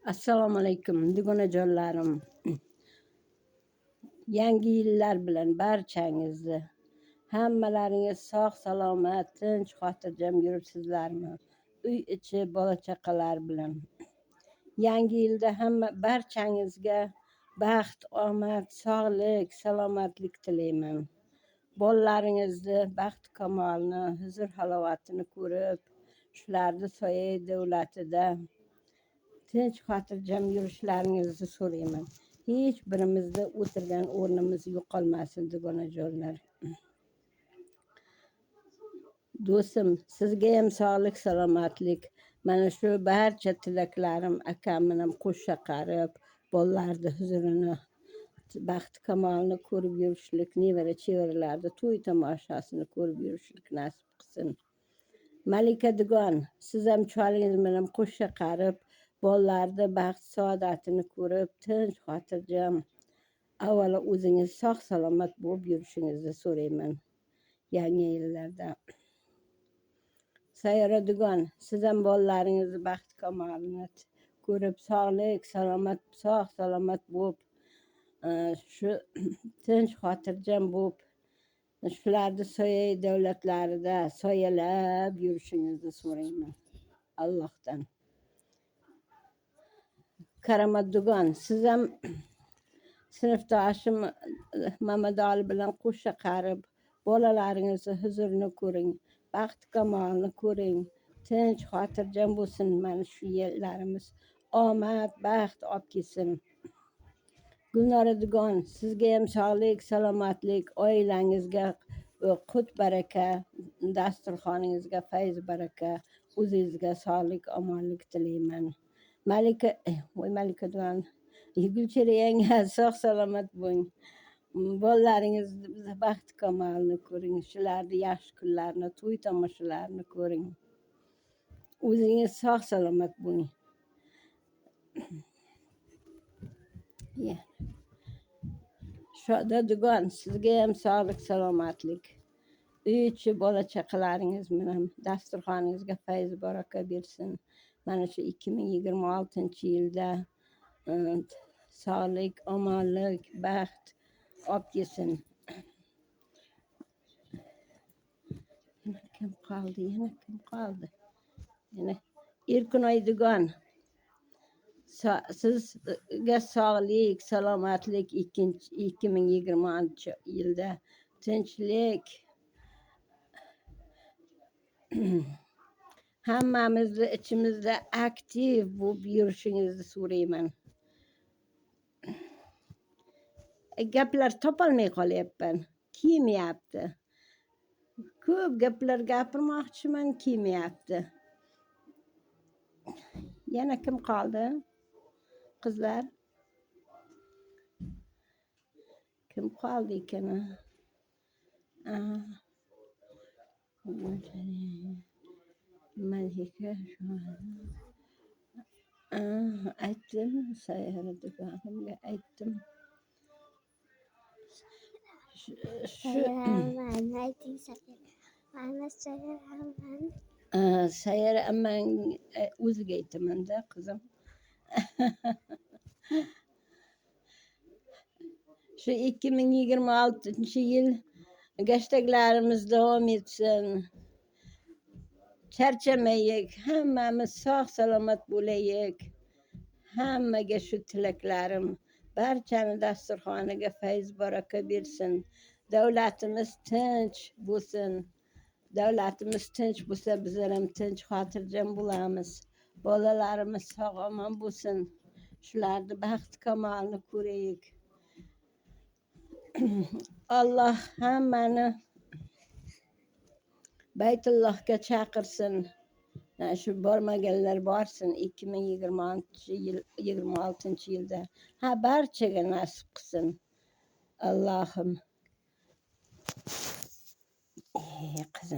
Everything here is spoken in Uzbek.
Assalomu alaykum, dugonajonlarim. Yangi yillar bilan barchangizni. Hammalaringiz sog' salomat, tinch, xotirjam yuribsizlarmi? Uy ichi bola chaqalar bilan. Yangi yilda hamma barchangizga baxt, omad, sog'lik, salomatlik tilayman. Bolalaringizni baxt kamolini, huzur halovatini ko'rib, shularni soya davlatida tinch xotirjam yurishlaringizni so'rayman. Hech birimizda o'tirgan o'rnimiz yo'qolmasin, dugonajonlar. Do'stim, sizga ham sog'lik, salomatlik. Mana shu barcha tilaklarim akamni ham qo'sha qarib, bolalarni huzurini, baxt kamolini ko'rib yurishlik, nevara chevaralarni to'y tomoshasini ko'rib yurishlik nasib qilsin. Malika dugon, siz ham cholingiz bilan qo'sha qarib, bolalarni baxt saodatini ko'rib, tinch xotirjam, avvalo o'zingiz sog' salomat bo'lib yurishingizni so'rayman yangi yillarda. Sayyora dugon, siz ham bolalaringizni baxt kamolini ko'rib, sog'lik, salomat, sog' salomat bo'lib, shu tinch xotirjam bo'lib, shularni soya davlatlarida soyalab yurishingizni so'rayman Allohdan. Karomat dugon, siz ham sinfdoshim Mamadali bilan qo'sha qarib, bolalaringizni huzurini ko'ring, baxt kamolini ko'ring, tinch xotirjam bo'lsin mana shu yillarimiz, omad, baxt olib kelsin. Gulnora dugon, sizga ham sog'lik, salomatlik, oilangizga qut baraka, dasturxoningizga fayz baraka, o'zingizga sog'lik, omonlik tilayman. Malika, voy Malika dugon, Gulchehra yanga sog' salomat bo'ling. Bolalaringiz baxt kamolini ko'ring, shularni yaxshi kunlarini, to'y tomoshalarini ko'ring. O'zingiz sog' salomat bo'ling. Shoda dugon, sizga ham sog'lik, salomatlik. Uy ichi bola chaqalaringiz bilan dasturxoningizga fayz baraka bersin. Mana shu 2026-yilda sog'lik, omonlik, baxt olib kelsin. Yana kim qoldi? Yana kim qoldi? Yana Erkinoy dugon, sizga sog'lik, salomatlik, 2026-yilda tinchlik. Hammamizni ichimizda aktiv bo'lib yurishingizni so'rayman. Gaplar topolmay qolyapman, kelmayapti. Ko'p gaplar gapirmoqchiman, kelmayapti. Yana kim qoldi? Qizlar? Kim qoldi ekan? Malika aytdim, Sayyora dugonimga aytdim. Sayyora ammang o'ziga aytaman-da, qizim. Shu 2026-yil gashtaglarimiz davom etsin. Charchamaylik, hammamiz sog' salomat bo'laylik. Hammaga shu tilaklarim. Barchani dasturxoniga fayz baraka bersin. Davlatimiz tinch bo'lsin. Davlatimiz tinch bo'lsa, bizlar ham tinch, xotirjam bo'lamiz. Bolalarimiz sog' omon bo'lsin. Shularni baxt kamolini ko'raylik. Alloh hammani Baytullohga chaqirsin. Shu bormaganlar borsin 2026-yilda. Ha, barchaga nasib qilsin. Allohim. Qizim.